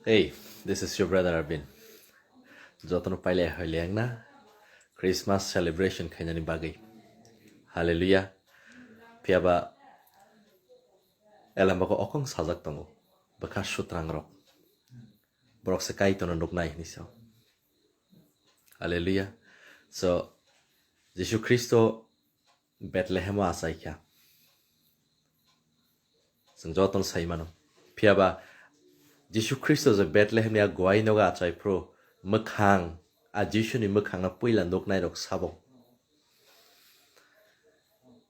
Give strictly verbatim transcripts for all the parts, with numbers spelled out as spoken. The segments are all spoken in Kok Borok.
Hey, this is your brother Arvin. Jotono pailai hoilai wngna Christmas celebration khainani bagwi. Hallelujah. Phiyaba elambako okong sajak tongo. Bwkha sutrangrok. Borok se Kaitorno nuknai hinwi sao. Hallelujah. So, Jisu Khristo Bethlehemo achaikha. Chwng jotono sai mano. Phiyaba Jisu Khristo je Bethlehemni a gwai nogo achai phuru mwkhang, a Jisuni mwkhangno puila nuknairok sabo.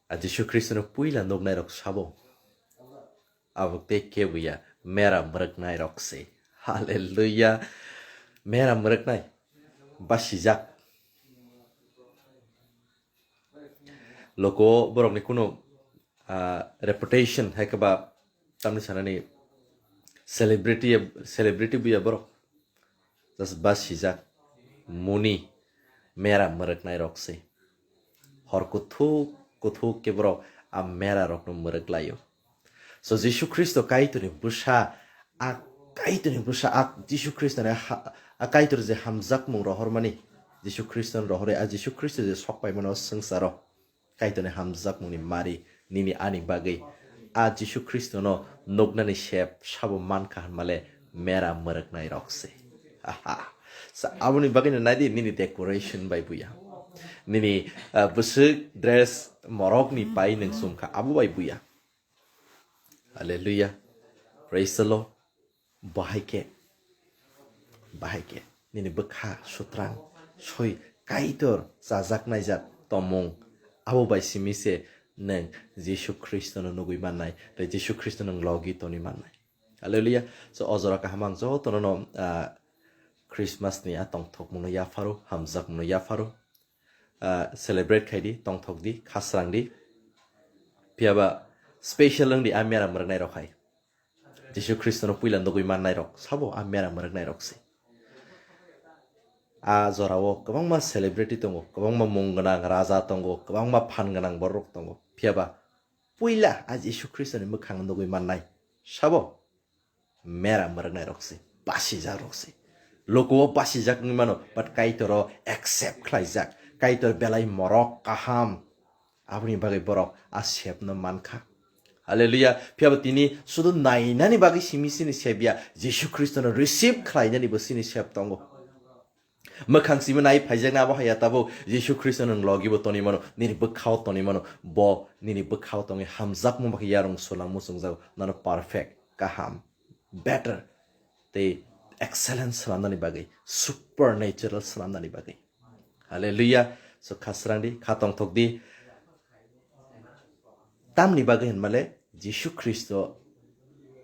A Jisu Khristono puila nuknairok sabo. Abo tei kebuya mera mwrwknairok se. Hallelujah. Mera mwrwknai. Basijak. Loko borokni kunu, ah, reputation hai khe ba tamni sanani celebrity, celebrity buya borok. Just basijak muni mera mwrwknairok se. Hor kuthuk kuthuk khe borok a mera rokno mwrwk laio. So Jisu Khristo Kaitorni bwsa, a Kaitorni bwsa, a Jisu Khristoni ha-, a Kaitor je hamjakmung rohormani, Jisu Khristo rohorwi a Jisu Khristo je sokpaimano swngcharo, Kaitorni hamjakmungni mari nini ani bagwi a Jisu Khristono nuknani sep sabo mankha hwnmale mera mwrwknairok se. Aha. Sa aboni bagwino naidi nini decoration bai buya. Nini, ah, bwswk dress morokni pai nwng chumkha abo bai buya. Hallelujah. Praise the Lord. Bahai khe, bahai khe nini bwkha sutrang soi Kaitor chajaknaijak tongmung abo bai simi se nwng Jisu Khristono nugwi mannai, tei Jisu Khristo nwng logi tongwi mannai. Hallelujah. So o jora kaham ang jotono no, ah, Christmas ni a tongthokmungno yapharo, hamjakmungno yapharo. Ah, celebrate khai di, tongthok di, khasrang di. Phiyaba special wng di a mera mwrwknai rok hai. Jisu Khristono puila nugwi mannai rok, sabo a mera mwrwknai rok se. A jorao kwbangma celebrity tongo, kwbangma mung gwnang raja tongo, kwbangma phan gwnang borok tongo. Phiyaba puila a Jisu Khristoni mwkhang nugwi mannai, sabo mera mwrwknai rok se, basijak rok se. Lokowo basijak wngwi mano, but Kaitoro accept khlaijak. Kaitor belai morok kaham. Aboni bagwi borok a sepno mankha. Hallelujah. Phiyaba tini sudu nainani bagwi simi sini sep ya, Jisu Khristono receive khlainani bo sini sep tongo. Mwkhang simi nai phaijakna abo haiya tabuk Jisu Khristo nwng logi bo toni mano, nini bwkhao toni mano, bo nini bwkhao tongwi hamjakmung bakhe yarung sulang muchungjago, nono perfect, kaham, better, tei excellent swnamnani bagwi, supernatural swnamnani bagwi. Hallelujah. So khasrang di, kha tongthok di. Tamni bagwi hinmale Jisu Khristo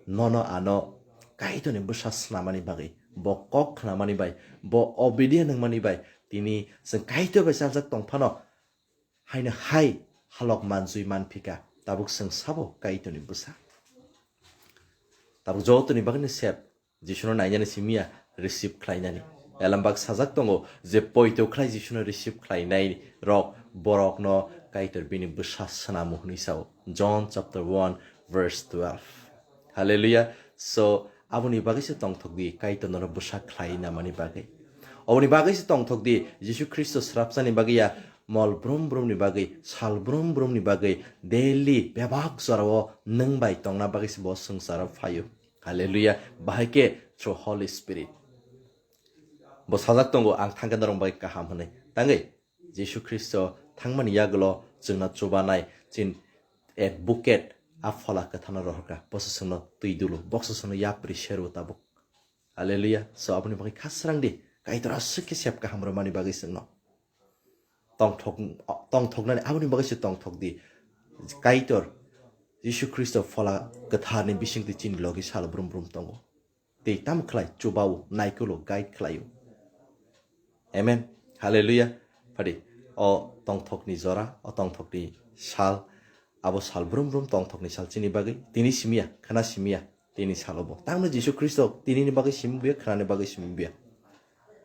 nono ano Kaitorni bwsa snamani bagwi, bo kok khnamani bai, bo obedient wngmani bai, tini chwng Kaitor bai chaljak tong phano, haino hai halok manjui manphika, tabuk chwng sabo Kaitorni bwsa. Tabuk jotoni bagwino sep, Jisuno nainani simiya, receive khlainani. Elambak sajak tongo je poito khlai Jisuno receive khlainai rok borokno Kaitor bini bwsa snamo hwnwi sao. John chapter one verse twelve. Hallelujah. So aboni bagwi se tongthok di Kaitor nono bwsa khlai namani bagwi. Oboni bagwi se tongthok di Jisu Khristo srapsani bagwi ya mol brum brumni bagwi, sal brum brumni bagwi daily bebak jorao nwng bai tongna bagwi se bo swngcharo phaio. Hallelujah. Bahai khe through Holy Spirit. Bo sajak tongo, "Ang thangkhe norok bai kaham," hwnwi. Tangwi Jisu Khristo thangmani yagulo chwngno chubanai, chin advocate, a Phola Kwthano rohorkha. Boso chwngno twi dulu, boso chwngno yapri seru tabuk. Hallelujah. So aboni bagwi khasrang di. Kaitor aswk khe sep kaham rwmani bagwi chwngno. Tongthok, tongthoknani aboni bagwi se tongthok di. Kaitor Jisu Khristo Phola Kwtharni bisingtwi chini logi sal brum brum tongo. Tei tamo khlai chubao, naikolo, guide khlaio. Amen. Hallelujah. Phadi, o tongthokni jora, o tongthokni sal, abo sal brum brum tongthokni sal chini bagwi, tini simiya, khana simiya, tini salo bo. Tangno Jisu Khristo tinini bagwi simi buya, khanani bagwi simi buya.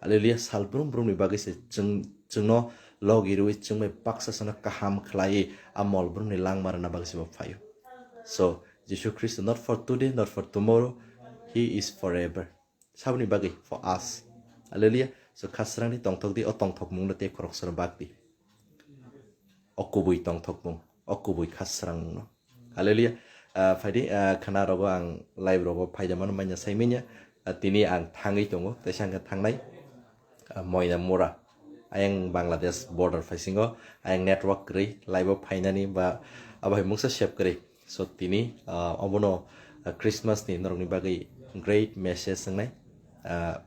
Hallelujah, sal brum brumni bagwi se chwng, chwngno logi rwi chwngbai baksa sano kaham khlaiwi a mol brumni langma rwna bagwi se bo phaio. So, Jisu Khristo not for today, not for tomorrow, he is forever. Saboni bagwi for us. Hallelujah. So khasrangni tongthok di, o tongthokmungno tei khoroksa no bak di. O kubui tongthokmung, o kubui khasrangmungno. Hallelujah. Ah, phaidi, ah, khana rogo ang live rogo phaida mano manya sai manya. Ah, tini ang thangwi tongo, teisa hwnkhe thangnai, ah, Moina Mura. Ayang Bangladesh border phaisingo, ayang network kwrwi, live o phainani ba abo hai mungsa sep kwrwi. So tini, ah, obono, ah, Christmas ni norokni bagwi great message wngnai. Ah,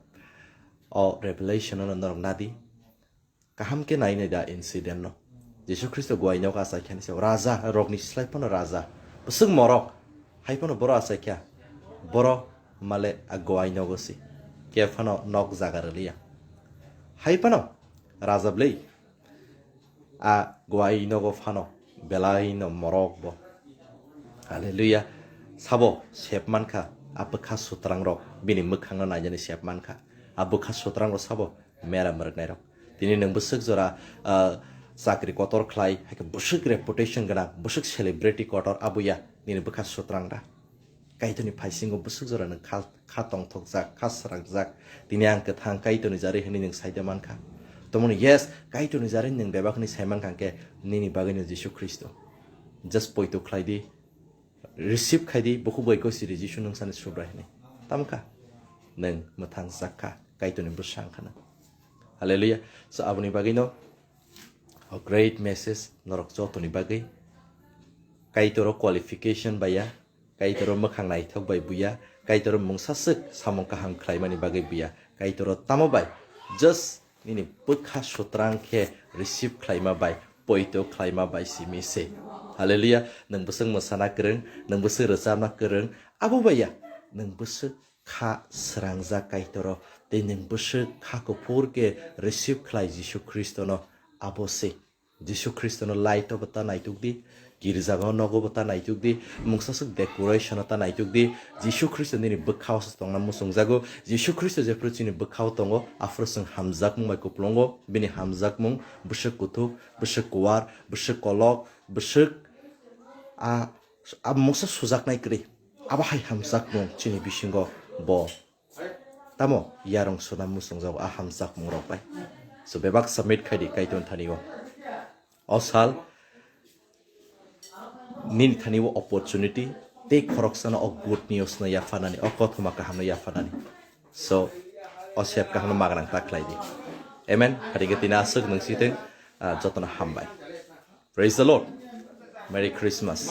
o revelation no norok nadi. Kaham khe nai nai da incident no. Jisu Khristo guai nogo achai khe ni se raja rokni slai phano raja. Bwswk morok hai phano boro achai kha. Boro male a guai nogo si. Khe phano nok jaga rwliya. Hai phano raja bwlwi a guai nogo phano belai no morok bo. Hallelujah. Sabo sep mankha a bwkha sutrang rok bini mwkhang no nainani sep mankha. A bwkha sutrang rok sabo mera mwrwknairok. Tini nwng bwswk jora, ah, chakri kotor khlai, hai khe bwswk reputation gwnang, bwswk celebrity kotor abo ya nini bwkha sutrang da. Kaitorni phaisingo bwswk jora nwng kha, kha tongthokjak, kha srangjak. Tini ang kwthang Kaitorni jari hwnwi nwng saida mankha. Tomoni yes, Kaitorni jari nwng bebak hwnwi sai mankha hwnkhe nini bagwino Jisu Khristo. Just poito khlai di, receive khai di, bukhuk bai kosiri Jisu nwng sani Subrai hwnwi. Tamo kha? Nwng mwthang jak kha, Kaitorni bwsa wng kha nwng. Hallelujah. So, aboni bagwino, a great message norok jotoni bagwi. Kaitoro qualification bai ya, Kaitoro mwkhang naithok bai buya, Kaitoro mungsa swk samung kaham khlaimani bagwi buya, Kaitoro tamo bai just nini bwkha sutrang khe receive khlaima bai, poito khlaima bai simi se. Hallelujah. Nwng bwswk mwsana kwrwng, nwng bwswk rwchapna kwrwng, abo bai ya, nwng bwswk kha srangjak Kaitoro, tei nwng bwswk kha kuphur khe receive khlai Jisu Khristono, abo se. Jisu Khristono light o bo ta naituk di, girjago nogo bo ta naituk di, mungsa swk decoration o ta naituk di. Jisu Khristo nini bwkha o se tongna muchungjago. Jisu Khristo jephru chini bwkha o tongo, aphuru chwng hamjakmung bai kupulungo, bini hamjakmung bwswk kuthuk, bwswk kuwar, bwswk kolok, bwswk a, a mungsa sujaknai kwrwi. Abo hai hamjakmung chini bisingo bo tamo yarung swnam muchungjago a hamjakmung rok bai. So bebak submit khai di Kaitor thani o. O sal nini thani o opportunity tei khoroksano o good news no yapharnani, o kothoma kaham no yapharnani. So o sep kaham no magrang ta khlai di. Amen. Hari ke tina aswk nung siteng, ah, jotono hambai. Praise the Lord. Merry Christmas.